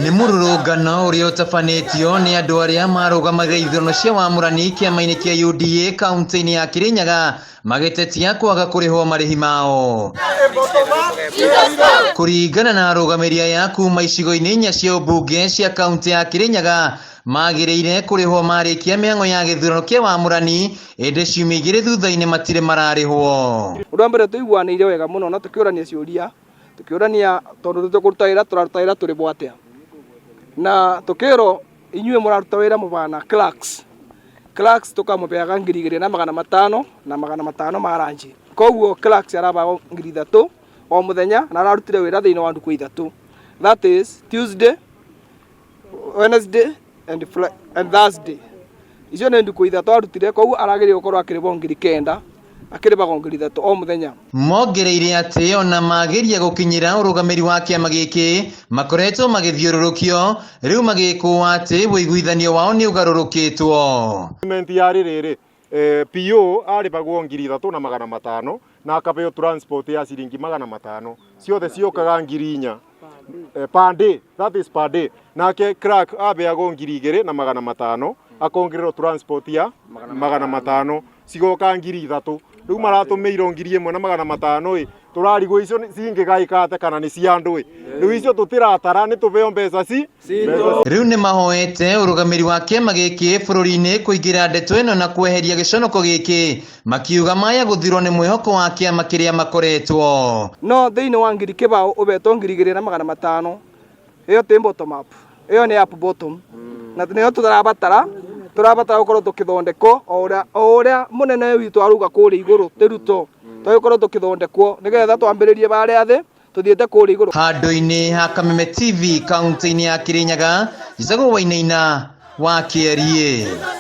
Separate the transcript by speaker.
Speaker 1: Nĩ mũrũrũngano ũrĩa ũtabanĩtio nĩ andũ arĩa marũgamagĩrĩra ithurano cia wamũrani kĩama-inĩ kĩa UDA kaunti-inĩ ya Kirinyaga magĩtetia kwaga kũrĩhwo marĩhi mao. Kũringana na arũgamĩrĩri aya kuma icigo-inĩ inya cia ũmbunge cia kaunti ya Kirinyaga magĩrĩire kũrĩhwo marĩkia mĩhang'o ya gĩthurano kĩa wamũrani ĩndĩ ciumia igĩrĩ thutha-inĩ matirĩ mararĩhwo.
Speaker 2: Ũndũ wa mbere tũiguanĩire wega mũno na tũkĩũrania ciũria Tũkĩũrania tondũ nĩ tũkũruta wĩra tũraruta wĩra tũrĩhwo atĩa? Na tũkĩrwo inyuĩ mũraruta wĩra mũbana clerks. Clerks tũkamũbeaga 2500 na 500 ma lunch. Koguo clerks arabagwo 3000 o mũthenya na ararutire wĩra thĩinĩ wa ndukũ ithatũ. That is Tuesday, Wednesday and, and Thursday. Icio nĩ ndukũ ithatũ arutire koguo aragĩrĩirwo gũkorwo akĩrĩhwo 9000 akĩrĩhagwo 3000 o mũthenya.
Speaker 1: Mongereire atĩ ona mageria gũkinyĩra ũrũgamĩri wa kĩama gĩkĩ makoretwo magĩthiũrũrũkio rĩu magĩkũa atĩ ũiguithanio wao nĩ ũgarũrũkĩtwo.
Speaker 3: Payment yarĩ rĩrĩ eh, PO arĩhagwo 3500 na akabeo transport ya ciringi 500 ciothe ciokaga 4000 per day, that is per day. Nake clerk abeagwo 2500 akongererwo transport ya 500 cigoka 3000. Rĩu maratũmĩirwo 1500 ĩ tũrarigwo icio cingĩgaĩka atĩa kana nĩ cia andũ ĩ rĩu icio tũtiratara nĩ tũbeo mbeca ci.
Speaker 1: Rĩu nĩ mahoete ũrũgamĩri wa kĩama gĩkĩ bũrũri-inĩ kũingĩra ndeto ĩno na kweheria gĩconoko gĩkĩ makiuga maya gũthirwo nĩ mwĩhoko wa kĩama kĩrĩa makoretwo.
Speaker 2: No thĩinĩ wa 20,000 ũbetwo 2500 ĩyo ti bottom up, ĩyo nĩ up bottom na nĩyo tũrabatara tũrabatara gũkorwo tũkĩthondekwo o ũrĩa mũnene witũ arauga kũrĩa igũrũ ti Ruto tũgĩkorwo tũkĩthondekwo nĩgetha twambĩrĩrie barĩa thĩ tũthiĩte kũrĩa igũrũ.
Speaker 1: Handũ-inĩ ha Kameme TV kaunti-inĩ ya Kirinyaga, njĩtagwo Wainaina wa Kĩeriĩ.